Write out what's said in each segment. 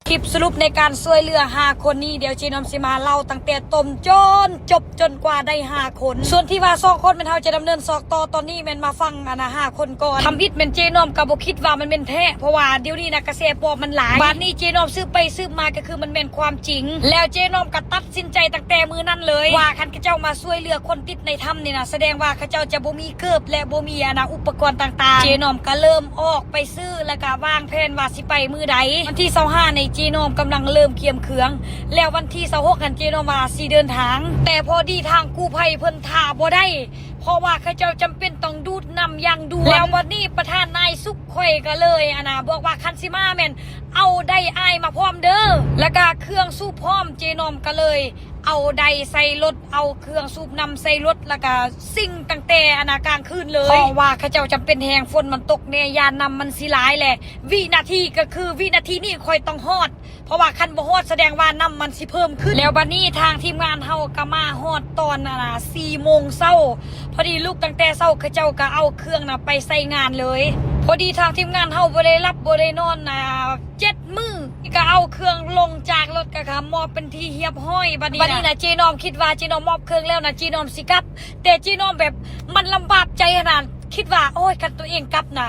ຄລິບສະຫຼຸບໃນການຊ່ວຍເຫຼືອຫ້າຄົນນີ້ ດຽວເຈນອມຊິມາເລົ່າຕັ້ງແຕ່ຕົ້ນຈົນຈົບ ຈົນກວ່າໄດ້ຫ້າຄົນ. ສ່ວນທີ່ວ່າສອງຄົນແມ່ນເຮົາຈະດຳເນີນຊອກຕໍ່ ຕອນນີ້ແມ່ນມາຟັງອັນນະຫ້າຄົນກ່ອນ. ທຳອິດແມ່ນເຈນອມກໍບໍ່ຄິດວ່າມັນແມ່ນແທ້ ເພາະວ່າດຽວນີ້ນະກະແສປອມມັນຫຼາຍ. ບາດນີ້ເຈນອມສືບໄປສືບມາກໍຄືມັນແມ່ນຄວາມຈິງ ແລ້ວເຈນອມກໍຕັດສິນໃຈຕັ້ງແຕ່ມື້ນັ້ນເລີຍວ່າ ຄັນເຂົາເຈົ້າມາຊ່ວຍເຫຼືອຄົນຕິດໃນຖ້ຳນີ້ນະ ສະແດງວ່າເຂົາເຈົ້າຈະບໍ່ມີເກີບ ແລະ ບໍ່ມີອັນນະອຸປະກອນຕ່າງໆ. ເຈນອມກໍເລີ່ມອອກໄປຊື້ ແລ້ວກໍວາງແຜນວ່າຊິໄປມື້ໃດ. ວັນທີຊາວຫ້ານີ້ເຈນອມກຳລັງເລີ່ມກຽມເຄື່ອງ ແລ້ວວັນທີຊາວຫົກຫັ້ນເຈນອມວ່າຊິເດີນທາງ ແຕ່ພໍດີທາງກູ້ໄພເພິ່ນຖ້າບໍ່ໄດ້ ເພາະວ່າເຂົາເຈົ້າຈຳເປັນຕ້ອງດູດນ້ຳຢ່າງດ່ວນ. ແລ້ວບັດນີ້ປະທານອ້າຍສຸກຂ້ອຍກໍເລີຍອັນນະບອກວ່າ ຄັນຊິມາແມ່ນເອົາໄດອ້າຍມາພ້ອມເດີ ແລ້ວກໍເຄື່ອງສູບພ້ອມ. ເຈນອມກໍເລີຍເອົາໄດໃສ່ລົດ ເອົາເຄື່ອງສູບນ້ຳໃສ່ລົດ ແລ້ວກໍຊິງຕັ້ງແຕ່ອັນນະກາງຄືນເລີຍ ເພາະວ່າເຂົາເຈົ້າຈຳເປັນແຮງ ຝົນມັນຕົກແດ່ ຢ້ານນ້ຳມັນຊິຫຼາຍແຫຼະ. ວິນາທີກໍຄືວິນາທີນີ້ ຂ້ອຍຕ້ອງຮອດ ເພາະວ່າຄັນບໍ່ຮອດສະແດງວ່ານ້ຳມັນຊິເພີ່ມຂຶ້ນ. ແລ້ວບັດນີ້ທາງທີມງານເຮົາກໍມາຮອດຕອນອັນນະສີ່ໂມງເຊົ້າ ພໍດີລຸກຕັ້ງແຕ່ເຊົ້າ ເຂົາເຈົ້າກໍເອົາເຄື່ອງນະໄປໃສ່ງານເລີຍ. ພໍດີທາງທີມງານເຮົາບໍ່ໄດ້ຫຼັບບໍ່ໄດ້ນອນນະເຈັດມື້ ກໍເອົາເຄື່ອງລົງຈາກລົດ ກໍ ກໍມອບເປັນທີ່ຮຽບຮ້ອຍ. ບັດນີ້ ບັດນີ້ນະ ນະ ເຈນອມຄິດວ່າເຈນອມມອບເຄື່ອງແລ້ວນະ ເຈນອມຊິກັບ ແຕ່ເຈນອມແບບມັນລຳບາກໃຈຫັ້ນນະ ຄິດວ່າ ໂອ້ຍ ຄັນຕົວເອງກັບນະ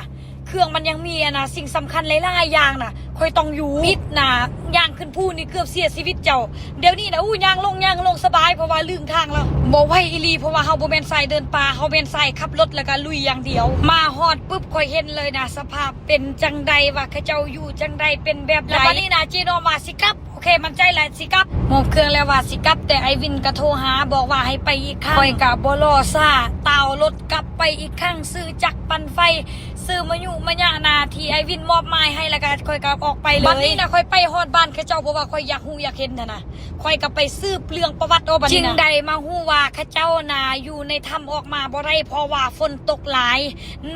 ເຄື່ອງມັນຍັງມີອັນນະສິ່ງສຳຄັນຫຼາຍໆຢ່າງນະ ຂ້ອຍຕ້ອງຢູ່ ປິດນະ ຍ່າງຂຶ້ນພູນີ້ເກືອບເສຍຊີວິດເຈົ້າ. ດຽວນີ້ນະ ອູ້ ຍ່າງລົງ ຍ່າງລົງສະບາຍ ເພາະວ່າລືມທາງແລ້ວ. ບໍ່ໄຫວອີ່ຫຼີ ເພາະວ່າເຮົາບໍ່ແມ່ນສາຍເດີນປ່າ ເຮົາແມ່ນສາຍຂັບລົດ ແລ້ວກໍລຸຍຢ່າງດຽວ. ມາຮອດປຶບ ຂ້ອຍເຫັນເລີຍນະ ສະພາບເປັນຈັ່ງໃດ ວ່າເຂົາເຈົ້າຢູ່ຈັ່ງໃດ ເປັນແບບໃດ. ແລ້ວບັດນີ້ນະ ເຈນອມວ່າຊິກັບ ໂອເຄ ໝັ້ນໃຈແຫຼະ ຊິກັບ ມອບເຄື່ອງແລ້ວວ່າຊິກັບ ແຕ່ອ້າຍວິນກໍໂທຫາ ບອກວ່າໃຫ້ໄປອີກຄັ້ງ. ຂ້ອຍກໍບໍ່ລໍຊ້າ ຕ່າວລົດກັບໄປອີກຄັ້ງ ຊື້ຈັກປັ່ນໄຟ ຊື້ມະຍຸມະຍະນາທີ່ອ້າຍວິນມອບໝາຍໃຫ້ ແລ້ວກໍຂ້ອຍກໍອອກໄປເລີຍ. ບັດນີ້ນະ ຂ້ອຍໄປຮອດບ້ານເຂົາເຈົ້າ ເພາະວ່າຂ້ອຍຢາກຮູ້ຢາກເຫັນຫັ້ນນະ ຂ້ອຍກໍໄປສືບເລື່ອງປະຫວັດເອົາ. ບັດນີ້ນະ ຈຶ່ງໄດ້ມາຮູ້ວ່າເຂົາເຈົ້ານະຢູ່ໃນຖ້ຳອອກມາບໍ່ໄດ້ ເພາະວ່າຝົນຕົກຫຼາຍ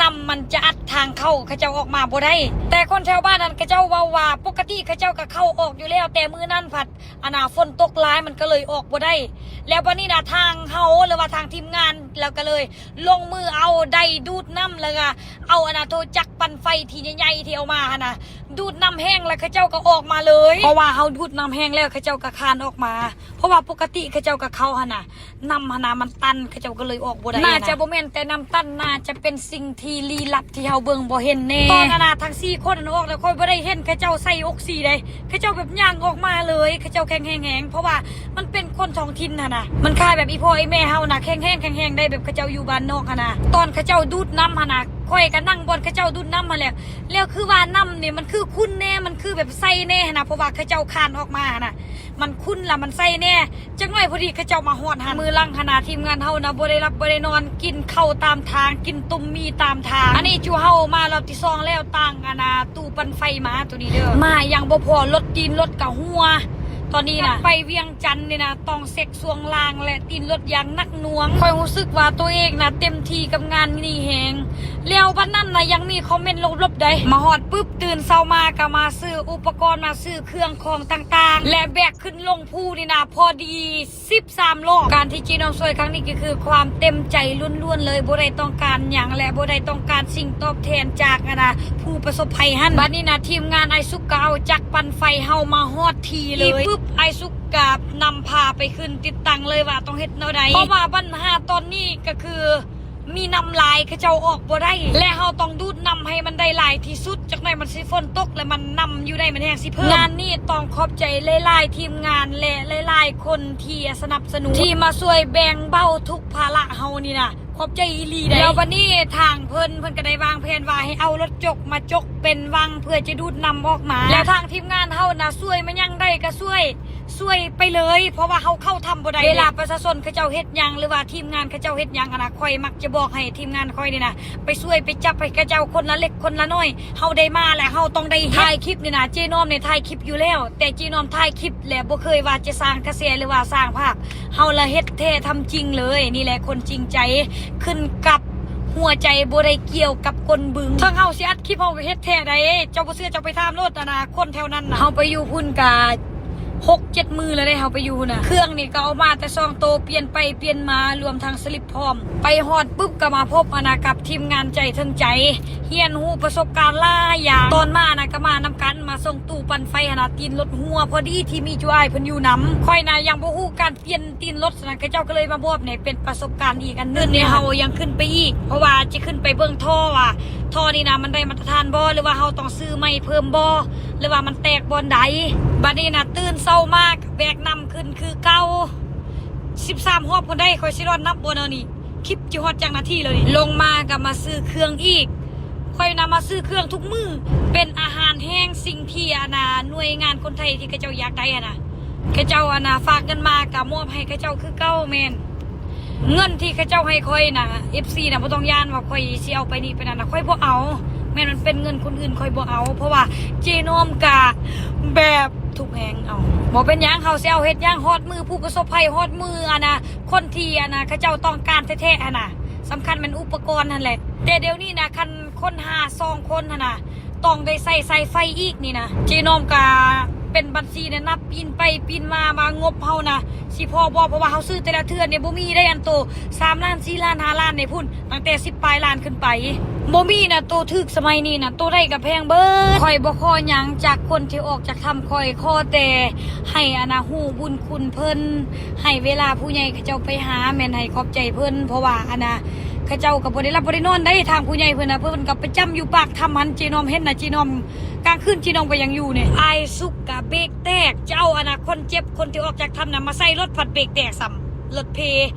ນ້ຳມັນຈະອັດທາງເຂົ້າ ເຂົາເຈົ້າອອກມາບໍ່ໄດ້. ແຕ່ຄົນແຖວບ້ານນັ້ນເຂົາເຈົ້າເວົ້າວ່າ ປົກກະຕິເຂົາເຈົ້າກໍເຂົ້າອອກຢູ່ແລ້ວ ແຕ່ມື້ນັ້ນພັດ ອັນນະ ຝົນຕົກຫຼາຍ ມັນກໍເລີຍອອກບໍ່ໄດ້. ແລ້ວບັດນີ້ນະ ທາງເຮົາ ຫຼືວ່າທາງທີມງານ ແລ້ວກໍເລີຍລົງມືເອົາໄດດູດນ້ຳ ແລ້ວກໍເອົາອັນນະ ໂທຈັກປັ່ນໄຟທີ່ໃຫຍ່ໆທີ່ເອົາມາຫັ້ນນະ ດູດນ້ຳແຫ້ງ ແລ້ວເຂົາເຈົ້າກໍອອກມາເລີຍ. ເພາະວ່າເຮົາດູດນ້ຳແຫ້ງແລ້ວ ເຂົາເຈົ້າກໍຄານອອກມາ ເພາະວ່າປົກກະຕິເຂົາເຈົ້າກໍເຂົ້າຫັ້ນນະ ນ້ຳຫັ້ນນະມັນຕັນ ເຂົາເຈົ້າກໍເລີຍອອກບໍ່ໄດ້. ໜ້າຈະບໍ່ແມ່ນແຕ່ນ້ຳຕັນ ໜ້າຈະເປັນສິ່ງທີ່ລີ້ລັບທີ່ເຮົາເບິ່ງບໍ່ເຫັນແນ່. ຕອນນັ້ນນະ ທັງສີ່ຄົນນັ້ນອອກແລ້ວ ຂ້ອຍບໍ່ໄດ້ເຫັນເຂົາເຈົ້າໃສ່ອົກຊີໃດ ເຂົາເຈົ້າແບບຍ່າງອອກມາເລີຍ ເຂົາເຈົ້າແຂງແຮງແຮງ ເພາະວ່າມັນເປັນຄົນທ້ອງຖິ່ນຫັ້ນນະ ມັນຄ້າຍແບບອີ່ພໍ່ອີ່ແມ່ເຮົານະ ແຂງແຮງແຂງແຮງໄດ໋ ແບບເຂົາເຈົ້າຢູ່ບ້ານນອກຫັ້ນນະ. ຕອນເຂົາເຈົ້າດູດນ້ຳຫັ້ນນະ ຂ້ອຍກໍນັ່ງບ່ອນເຂົາເຈົ້າດູດນ້ຳຫັ້ນແຫຼະ ແລ້ວຄືວ່ານ້ຳນີ້ມັນຄືຂຸ່ນແນ່ ມັນຄືແບບໃສແນ່ຫັ້ນນະ ເພາະວ່າເຂົາເຈົ້າຄານອອກມາຫັ້ນນະ ມັນຂຸ່ນລະມັນໃສແນ່. ຈັກໜ້ອຍພໍດີເຂົາເຈົ້າມາຮອດຫັ້ນ ມື້ຫຼັງຫັ້ນນະ ທີມງານເຮົານະບໍ່ໄດ້ຫຼັບບໍ່ໄດ້ນອນ ກິນເຂົ້າຕາມທາງ ກິນຕຸ່ມໝີ່ຕາມທາງ. ອັນນີ້ຈູເຮົາມາລອບທີສອງແລ້ວ ຕັ້ງອັນນະຕູ້ປັ່ນໄຟມາໂຕນີ້ເດີ ມາຍັງບໍ່ພໍ ລົດຕີນລົດກະຮົ່ວ. ຕອນນີ້ນະໄປວຽງຈັນນີ້ນະ ຕ້ອງເຊັກຊ່ວງລ່າງ ແລະ ຕີນລົດຢ່າງໜັກໜ່ວງ. ຂ້ອຍຮູ້ສຶກວ່າໂຕເອງນະເຕັມທີ່ກັບງານນີ້ແຮງ ແລ້ວບັດນັ້ນນະຍັງມີຄອມເມັນລົບໆໃດ໋. ມາຮອດປຶບ ຕື່ນເຊົ້າມາກໍມາຊື້ອຸປະກອນ ມາຊື້ເຄື່ອງຂອງຕ່າງໆ ແລະ ແບກຂຶ້ນລົງພູນີ້ນະ ພໍດີ ສິບສາມລອບ. ການທີ່ເຈນອມຊ່ວຍຄັ້ງນີ້ກໍຄືຄວາມເຕັມໃຈລ້ວນໆເລີຍ ບໍ່ໄດ້ຕ້ອງການຫຍັງ ແລະ ບໍ່ໄດ້ຕ້ອງການສິ່ງຕອບແທນຈາກອັນນະ ຜູ້ປະສົບໄພຫັ້ນ. ບັດນີ້ນະ ທີມງານອ້າຍສຸກກໍເອົາຈັກປັ່ນໄຟເຮົາມາຮອດທີ່ເລີຍ. ປຶບ ອ້າຍສຸກກໍນຳພາໄປຂຶ້ນຕິດຕັ້ງເລີຍວ່າຕ້ອງເຮັດແນວໃດ ເພາະວ່າບັນຫາຕອນນີ້ກໍຄື ມີນ້ຳຫຼາຍ ເຂົາເຈົ້າອອກບໍ່ໄດ້ ແລະ ເຮົາຕ້ອງດູດນ້ຳໃຫ້ມັນໄດ້ຫຼາຍທີ່ສຸດ ຈັກໜ້ອຍມັນຊິຝົນຕົກ ແລະ ມັນນ້ຳຢູ່ໃນມັນແຮງຊິເພີ່ມ. ງານນີ້ຕ້ອງຂອບໃຈຫຼາຍໆທີມງານ ແລະ ຫຼາຍໆຄົນທີ່ສະໜັບສະໜູນ ທີ່ມາຊ່ວຍແບ່ງເບົາທຸກພາລະເຮົານີ້ນະ ຂອບໃຈອີ່ຫຼີໃດ໋. ແລ້ວບັດນີ້ທາງເພິ່ນ ເພິ່ນກໍໄດ້ວາງແຜນວ່າໃຫ້ເອົາລົດຈົກມາຈົກເປັນວັງ ເພື່ອຈະດູດນ້ຳອອກມາ ແລະ ທາງທີມງານເຮົານະ ຊ່ວຍມາຫຍັງໄດ້ກໍຊ່ວຍ ຊ່ວຍໄປເລີຍ ເພາະວ່າເຮົາເຂົ້າຖ້ຳບໍ່ໄດ້. ເວລາປະຊາຊົນເຂົາເຈົ້າເຮັດຫຍັງ ຫຼືວ່າທີມງານເຂົາເຈົ້າເຮັດຫຍັງຫັ້ນນະ ຂ້ອຍມັກຈະບອກໃຫ້ທີມງານຂ້ອຍນີ້ນະ ໄປຊ່ວຍໄປຈັບໃຫ້ເຂົາເຈົ້າຄົນລະເລັກຄົນລະນ້ອຍ. ເຮົາໄດ້ມາແລ້ວ ເຮົາຕ້ອງໄດ້ເຮັດ. ຖ່າຍຄລິບນີ້ນະ ເຈນອມນີ້ຖ່າຍຄລິບຢູ່ແລ້ວ ແຕ່ເຈນອມຖ່າຍຄລິບ ແລະ ບໍ່ເຄີຍວ່າຈະສ້າງກະແສ ຫຼືວ່າສ້າງພາບ. ເຮົາລະເຮັດແທ້ທຳຈິງເລີຍ. ນີ້ແຫຼະຄົນຈິງໃຈ ຂຶ້ນກັບຫົວໃຈ ບໍ່ໄດ້ກ່ຽວກັບກົ້ນບຶງ. ເຖິງເຮົາຊິອັດຄລິບ ເຮົາເຮັດແທ້ໃດ໋. ເຈົ້າບໍ່ເຊື່ອ ເຈົ້າໄປຖາມໂລດ ອັນນະ ຄົນແຖວນັ້ນນະ. ເຮົາໄປຢູ່ພຸ້ນກະ ຫົກເຈັດມື້ແລ້ວເດ້ ເຮົາໄປຢູ່ພຸ້ນນະ. ເຄື່ອງນີ້ກໍເອົາມາແຕ່ສອງໂຕ ປ່ຽນໄປປ່ຽນມາ ລວມທັງສະລິບພ້ອມ. ໄປຮອດປຶບກໍມາພົບອັນນະກັບທີມງານໃຈເທິງໃຈ ຮຽນຮູ້ປະສົບການຫຼາຍຢ່າງ. ຕອນມານະກໍມານຳກັນ ມາສົ່ງຕູ້ປັ່ນໄຟຫັ້ນນະ ຕີນລົດຮົ່ວ ພໍດີທີ່ມີຈຸອ້າຍເພິ່ນຢູ່ນຳ. ຂ້ອຍນະຍັງບໍ່ຮູ້ການປ່ຽນຕີນລົດ ສະນັ້ນເຂົາເຈົ້າກໍເລີຍມາບອກໃຫ້ເປັນປະສົບການອີກອັນໜຶ່ງ. ຄືນນີ້ເຮົາຍັງຂຶ້ນໄປອີກ ເພາະວ່າຈະຂຶ້ນໄປເບິ່ງທໍ່ວ່າ ທໍ່ນີ້ນະມັນໄດ້ມາດຕະຖານບໍ່ ຫຼືວ່າເຮົາຕ້ອງຊື້ໃໝ່ເພີ່ມບໍ່ ຫຼືວ່າມັນແຕກບ່ອນໃດ. ບັດນີ້ນະຕື່ນເຊົ້າມາກໍແບກນ້ຳຂຶ້ນຄືເກົ່າ ສິບສາມຮອບພຸ້ນໃດ໋. ຂ້ອຍຊິລອດນັບບໍ່ເນາະນີ້ ຄລິບຊິຮອດຈັກນາທີແລ້ວນີ້. ລົງມາກໍມາຊື້ເຄື່ອງອີກ. ຂ້ອຍນະມາຊື້ເຄື່ອງທຸກມື້ ເປັນອາຫານແຮງ ສິ່ງທີ່ອັນນະໜ່ວຍງານຄົນໄທທີ່ເຂົາເຈົ້າຢາກໄດ້ຫັ້ນນະ ເຂົາເຈົ້າອັນນະຝາກເງິນມາກໍມອບໃຫ້ເຂົາເຈົ້າຄືເກົ່າ. ແມ່ນເງິນທີ່ເຂົາເຈົ້າໃຫ້ຂ້ອຍນະ ເອັຟຊີນະ ບໍ່ຕ້ອງຢ້ານວ່າຂ້ອຍຊິເອົາໄປນີ້ໄປນັ້ນນະ ຂ້ອຍບໍ່ເອົາ. ແມ່ນມັນເປັນເງິນຄົນອື່ນ ຂ້ອຍບໍ່ເອົາ ເພາະວ່າເຈນອມກະແບບທຸກແຮງ ເອົາ ບໍ່ເປັນຫຍັງ ເຮົາຊິເອົາເຮັດຫຍັງ ຮອດມື້ຜູ້ປະສົບໄພ ຮອດມື້ອັນນະ ຄົນທີ່ອັນນະເຂົາເຈົ້າຕ້ອງການແທ້ໆຫັ້ນນະ. ສຳຄັນແມ່ນອຸປະກອນຫັ້ນແຫຼະ ແຕ່ດຽວນີ້ນະ ຄັນຄົນຫາສອງຄົນຫັ້ນນະ ຕ້ອງໄດ້ໃສ່ສາຍໄຟອີກນີ້ນະ. ເຈນອມກະເປັນບັນຊີນະ ນັບປີນໄປປີນມາວ່າງົບເຮົານະຊິພໍບໍ່ ເພາະວ່າເຮົາຊື້ແຕ່ລະເທື່ອນີ້ບໍ່ມີໄດ້ ອັນໂຕສາມລ້ານ ສີ່ລ້ານ ຫ້າລ້ານນີ້ພຸ້ນ ຕັ້ງແຕ່ສິບປາຍລ້ານຂຶ້ນໄປ ບໍ່ມີນະ. ໂຕຖືກສະໄໝນີ້ນະ ໂຕໃດກໍແພງເບີດ. ຂ້ອຍບໍ່ຂໍຫຍັງຈາກຄົນທີ່ອອກຈາກຖ້ຳຂ້ອຍ ຂໍແຕ່ໃຫ້ອັນນະຮູ້ບຸນຄຸນເພິ່ນ ໃຫ້ເວລາຜູ້ໃຫຍ່ເຂົາເຈົ້າໄປຫາ ແມ່ນໃຫ້ຂອບໃຈເພິ່ນ ເພາະວ່າອັນນະ ເຂົາເຈົ້າກໍບໍ່ໄດ້ຫຼັບບໍ່ໄດ້ນອນໃດ໋ ທາງຜູ້ໃຫຍ່ເພິ່ນນະ ເພິ່ນກໍປະຈຳຢູ່ປາກຖ້ຳຫັ້ນ. ເຈນອມເຫັນນະ ເຈນອມ ກາງຄືນເຈນອມກໍຍັງຢູ່ນີ້. ອ້າຍສຸກກະເບກແຕກ ຈະເອົາອັນນະຄົນເຈັບ ຄົນທີ່ອອກຈາກຖ້ຳນະມາໃສ່ລົດ ພັດເບກແຕກຊ້ຳ ລົດເພ.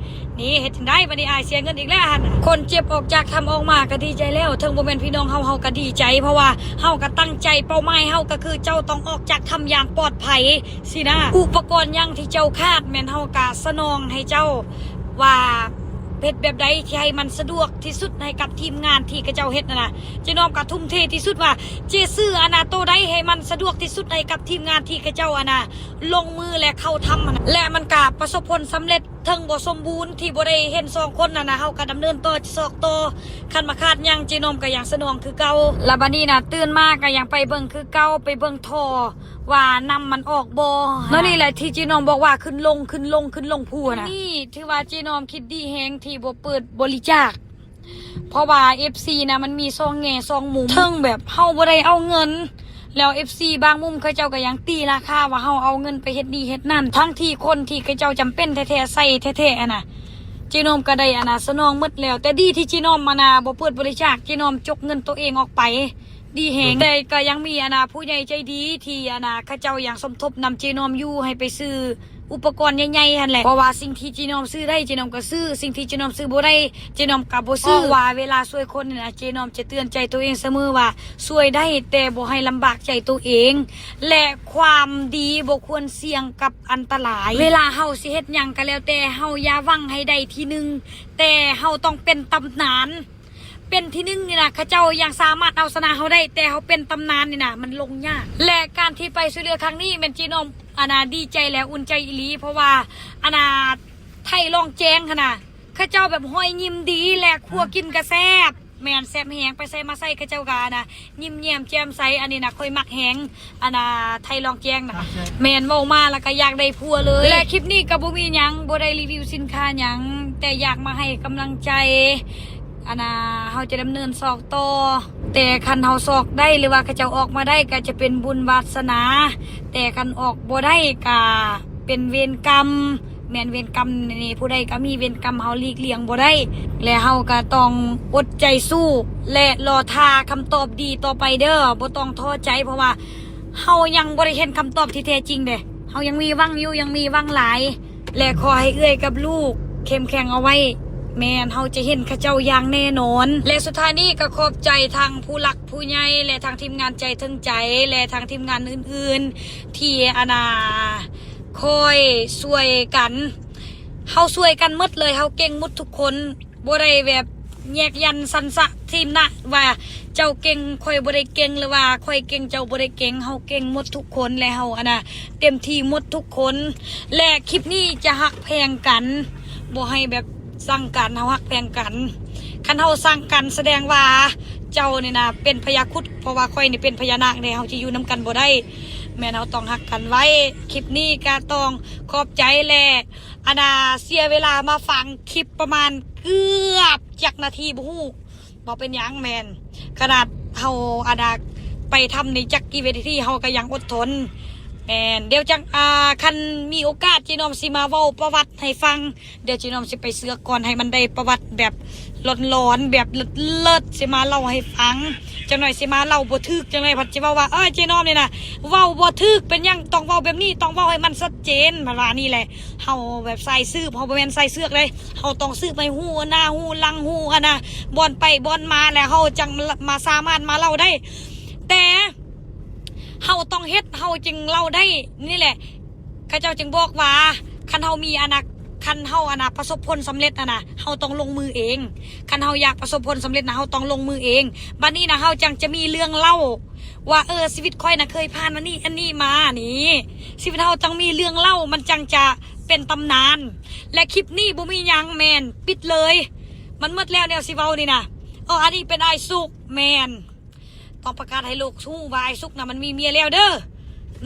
ນີ້ເຮັດຈັ່ງໃດບັດນີ້ ອ້າຍເສຍເງິນອີກແລ້ວຫັ້ນ. ຄົນເຈັບອອກຈາກຖ້ຳອອກມາກໍດີໃຈແລ້ວ ເຖິງບໍ່ແມ່ນພີ່ນ້ອງເຮົາ ເຮົາກໍດີໃຈ ເພາະວ່າເຮົາກໍຕັ້ງໃຈ ເປົ້າໝາຍເຮົາກໍຄືເຈົ້າຕ້ອງອອກຈາກຖ້ຳຢ່າງປອດໄພຊີ້ນະ. ອຸປະກອນຫຍັງທີ່ເຈົ້າຂາດ ແມ່ນເຮົາກໍສະໜອງໃຫ້ເຈົ້າ ວ່າເຮັດແບບໃດທີ່ໃຫ້ມັນສະດວກທີ່ສຸດໃຫ້ກັບທີມງານທີ່ເຂົາເຈົ້າເຮັດຫັ້ນນະ. ເຈນອມກໍທຸ່ມເທທີ່ສຸດວ່າ ເຈຊື້ອັນນະໂຕໃດໃຫ້ມັນສະດວກທີ່ສຸດໃຫ້ກັບທີມງານທີ່ເຂົາເຈົ້າອັນນະລົງມື ແລະ ເຂົ້າຖ້ຳຫັ້ນນະ ແລະ ມັນກໍປະສົບຜົນສຳເລັດ. ເຖິງບໍ່ສົມບູນທີ່ບໍ່ໄດ້ເຫັນສອງຄົນຫັ້ນນະ ເຮົາກໍດຳເນີນຕໍ່ ຈະຊອກຕໍ່ ຄັນວ່າຂາດຫຍັງ ເຈນອມກໍຍັງສະໜອງຄືເກົ່າ. ລະບັດນີ້ນະ ຕື່ນມາກໍຍັງໄປເບິ່ງຄືເກົ່າ ໄປເບິ່ງທໍ່ວ່ານ້ຳມັນອອກບໍ່. ແລ້ວນີ້ແຫຼະທີ່ເຈນອມບອກວ່າຂຶ້ນລົງ ຂຶ້ນລົງ ຂຶ້ນລົງພູຫັ້ນນະ. ນີ້ຖືວ່າເຈນອມຄິດດີແຮງທີ່ບໍ່ເປີດບໍລິຈາກ ເພາະວ່າເອັຟຊີນະ ມັນມີສອງແງ່ສອງມຸມ ເຖິງແບບເຮົາບໍ່ໄດ້ເອົາເງິນ ແລ້ວເອັຟຊີບາງມຸມເຂົາເຈົ້າກໍຍັງຕີລາຄາວ່າເຮົາເອົາເງິນໄປເຮັດນີ້ເຮັດນັ້ນ ທັງທີ່ຄົນທີ່ເຂົາເຈົ້າຈຳເປັນແທ້ໆ ໃຊ້ແທ້ໆຫັ້ນນະ. ເຈນອມກໍໄດ້ອັນນະສະໜອງໝົດແລ້ວ ແຕ່ດີທີ່ເຈນອມອັນນະບໍ່ເປີດບໍລິຈາກ ເຈນອມຈົກເງິນໂຕເອງອອກໄປ ດີແຮງ. ແຕ່ກໍຍັງມີອັນນະຜູ້ໃຫຍ່ໃຈດີທີ່ອັນນະເຂົາເຈົ້າຍັງສົມທົບນຳເຈນອມຢູ່ ໃຫ້ໄປຊື້ ອຸປະກອນໃຫຍ່ໆຫັ້ນແຫຼະ ເພາະວ່າສິ່ງທີ່ເຈນອມຊື້ໄດ້ ເຈນອມກໍຊື້ ສິ່ງທີ່ເຈນອມຊື້ບໍ່ໄດ້ ເຈນອມກໍບໍ່ຊື້. ເພາະວ່າເວລາຊ່ວຍຄົນນີ້ນະ ເຈນອມຈະເຕືອນໃຈໂຕເອງສະເໝີວ່າ ຊ່ວຍໄດ້ແຕ່ບໍ່ໃຫ້ລຳບາກໃຈໂຕເອງ ແລະ ຄວາມດີບໍ່ຄວນສ່ຽງກັບອັນຕະລາຍ. ເວລາເຮົາຊິເຮັດຫຍັງກໍແລ້ວແຕ່ ເຮົາຢ່າຫວັງໃຫ້ໄດ້ທີໜຶ່ງ ແຕ່ເຮົາຕ້ອງເປັນຕຳນານ. ເປັນທີໜຶ່ງນີ້ນະ ເຂົາເຈົ້າຍັງສາມາດເອົາຊະນະເຮົາໄດ້ ແຕ່ເຮົາເປັນຕຳນານນີ້ນະ ມັນລົງຍາກ. ແລະ ການທີ່ໄປຊ່ວຍເຫຼືອຄັ້ງນີ້ ແມ່ນເຈນ້ອງອັນນາດີໃຈ ແລະ ອຸ່ນໃຈອີ່ຫຼີ ເພາະວ່າອັນນາໄທລ່ອງແຈ້ງຫັ້ນນະ ເຂົາເຈົ້າແບບຮອຍຍິ້ມດີ ແລະ ຄົວກິນກະແຊບ. ແມ່ນ ແຊບແຮງ ໄປໃສມາໃສເຂົາເຈົ້າກະອັນນາ ຍິ້ມແຍ້ມແຈ່ມໃສ. ອັນນີ້ນະ ຂ້ອຍມັກແຮງ ອັນນາ ໄທລ່ອງແຈ້ງນະ. ແມ່ນ ເວົ້າມາແລ້ວກະຢາກໄດ້ຜົວເລີຍ. ແລະ ຄລິບນີ້ກະບໍ່ມີຫຍັງ ບໍ່ໄດ້ຣີວິວສິນຄ້າຫຍັງ ແຕ່ຢາກມາໃຫ້ກຳລັງໃຈ ອັນນາ ເຮົາຈະດຳເນີນຊອກຕໍ່. ແຕ່ຄັນເຮົາຊອກໄດ້ ຫຼືວ່າເຂົາເຈົ້າອອກມາໄດ້ ກະຈະເປັນບຸນວາດສະໜາ ແຕ່ຄັນອອກບໍ່ໄດ້ກະເປັນເວນກຳ. ແມ່ນເວນກຳນີ້ ຜູ້ໃດກະມີເວນກຳ ເຮົາຫຼີກລ່ຽງບໍ່ໄດ້ ແລະ ເຮົາກະຕ້ອງອົດໃຈສູ້ ແລະ ລໍຖ້າຄຳຕອບດີຕໍ່ໄປເດີ້ ບໍ່ຕ້ອງທໍ້ໃຈ ເພາະວ່າເຮົາຍັງບໍ່ໄດ້ເຫັນຄຳຕອບທີ່ແທ້ຈິງເດ້. ເຮົາຍັງມີຫວັງຢູ່ ຍັງມີຫວັງຫຼາຍ ແລະ ຂໍໃຫ້ເອື້ອຍກັບລູກເຂັ້ມແຂງເອົາໄວ້. ແມ່ນ ເຮົາຈະເຫັນເຂົາເຈົ້າຢ່າງແນ່ນອນ. ແລະ ສຸດທ້າຍນີ້ກະຂອບໃຈທາງຜູ້ຫຼັກຜູ້ໃຫຍ່ ແລະ ທາງທີມງານໃຈເຖິງໃຈ ແລະ ທາງທີມງານອື່ນໆ ທີ່ອັນນາ ຄ່ອຍຊ່ວຍກັນ ເຮົາຊ່ວຍກັນໝົດເລີຍ ເຮົາເກັ່ງໝົດທຸກຄົນ ບໍ່ໄດ້ແບບແຍກຢັນສັນຊະທີມນະ ວ່າເຈົ້າເກັ່ງ ຂ້ອຍບໍ່ໄດ້ເກັ່ງ ຫຼືວ່າຂ້ອຍເກັ່ງ ເຈົ້າບໍ່ໄດ້ເກັ່ງ. ເຮົາເກັ່ງໝົດທຸກຄົນ ແລະ ເຮົາອັນນາເຕັມທີ່ໝົດທຸກຄົນ ແລະ ຄລິບນີ້ຈະຮັກແພງກັນ ບໍ່ໃຫ້ແບບຊັງກັນ ເຮົາຮັກແພງກັນ. ຄັນເຮົາຊັງກັນສະແດງວ່າເຈົ້ານີ້ນະເປັນພະຍາຄຸດ ເພາະວ່າຂ້ອຍນີ້ເປັນພະຍານາກເດ້ ເຮົາຈະຢູ່ນຳກັນບໍ່ໄດ້. ແມ່ນ ເຮົາຕ້ອງຮັກກັນໄວ້. ຄລິບນີ້ກໍຕ້ອງຂອບໃຈ ແລະ ອັນນ່າ ເສຍເວລາມາຟັງຄລິບປະມານເກືອບຈັກນາທີບໍ່ຮູ້. ບໍ່ເປັນຫຍັງ ແມ່ນ ຂະໜາດເຮົາ ອັນນ່າ ໄປທຳນີ້ຈັກກີ່ເວທີ ເຮົາກໍຍັງອົດທົນ. ແມ່ນ ດຽວຈັ່ງ ອ່າ ຄັນມີໂອກາດ ເຈນ້ອມຊິມາເວົ້າປະຫວັດໃຫ້ຟັງ. ດຽວເຈນ້ອມຊິໄປເຊືອກກ່ອນ ໃຫ້ມັນໄດ້ປະຫວັດແບບຫຼອນໆ ແບບເລີດໆ ຊິມາເລົ່າໃຫ້ຟັງ. ຈັກໜ່ອຍຊິມາເລົ່າບໍ່ຖືກ ຈັກໜ່ອຍພັດຊິເວົ້າວ່າ ເອີ ເຈນ້ອມນີ້ນະ ເວົ້າບໍ່ຖືກ ເປັນຫຍັງຕ້ອງເວົ້າແບບນີ້ ຕ້ອງເວົ້າໃຫ້ມັນຊັດເຈນ ເພິ່ນວ່າ. ນີ້ແຫຼະ ເຮົາແບບສາຍສືບ ເຮົາບໍ່ແມ່ນສາຍເຊືອກເດ້. ເຮົາຕ້ອງສືບໃຫ້ຮູ້ໜ້າຮູ້ຫຼັງ ຮູ້ ອັນນ່າ ບ່ອນໄປບ່ອນມາ ແລ້ວເຮົາຈັ່ງມາ ສາມາດມາເລົ່າໄດ້. ແຕ່ເຮົາຕ້ອງເຮັດ ເຮົາຈຶ່ງເລົ່າໄດ້. ນີ້ແຫຼະ ເຂົາເຈົ້າຈຶ່ງບອກວ່າ ຄັນເຮົາມີ ອັນນ່າ ຄັນເຮົາ ອັນນ່າ ປະສົບຜົນສຳເລັດ ອັນນ່າ ເຮົາຕ້ອງລົງມືເອງ. ຄັນເຮົາຢາກປະສົບຜົນສຳເລັດນະ ເຮົາຕ້ອງລົງມືເອງ. ບັດນີ້ນະ ເຮົາຈັ່ງຈະມີເລື່ອງເລົ່າວ່າ ເອີ ຊີວິດຂ້ອຍນະເຄີຍຜ່ານອັນນີ້ ອັນນີ້ມານີ້. ຊີວິດເຮົາຕ້ອງມີເລື່ອງເລົ່າ ມັນຈັ່ງຈະເປັນຕຳນານ. ແລະ ຄລິບນີ້ບໍ່ມີຫຍັງ ແມ່ນ ປິດເລີຍ. ມັນໝົດແລ້ວແນວຊິເວົ້ານີ້ນະ. ເອີ ອັນນີ້ເປັນອ້າຍສຸກ ແມ່ນ ຕ້ອງປະກາດໃຫ້ໂລກຮູ້ວ່າອ້າຍສຸກນະ ມັນມີເມຍແລ້ວເດີ.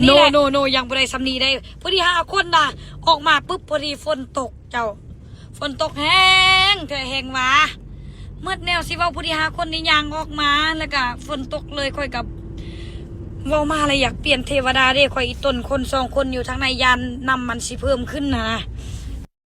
ນີ້ແຫຼະ ໂນ ໂນ ຍັງບໍ່ໄດ້ສ່ຳນີ້ໄດ໋. ພໍດີຫ້າຄົນນະ ອອກມາປຶບ ພໍດີຝົນຕົກເຈົ້າ. ຝົນຕົກແຮງແທ້ແຮງຫວາ. ໝົດແນວຊິເວົ້າ ຜູ້ທີ່ຫ້າຄົນນີ້ຍ່າງອອກມາ ແລ້ວກະຝົນຕົກເລີຍ. ຂ້ອຍກະເວົ້າມາແລ້ວຢາກປ່ຽນເທວະດາເດ້. ຂ້ອຍອີຕົນຄົນສອງຄົນຢູ່ທາງໃນ ຢ້ານນ້ຳມັນຊິເພີ່ມຂຶ້ນນະ.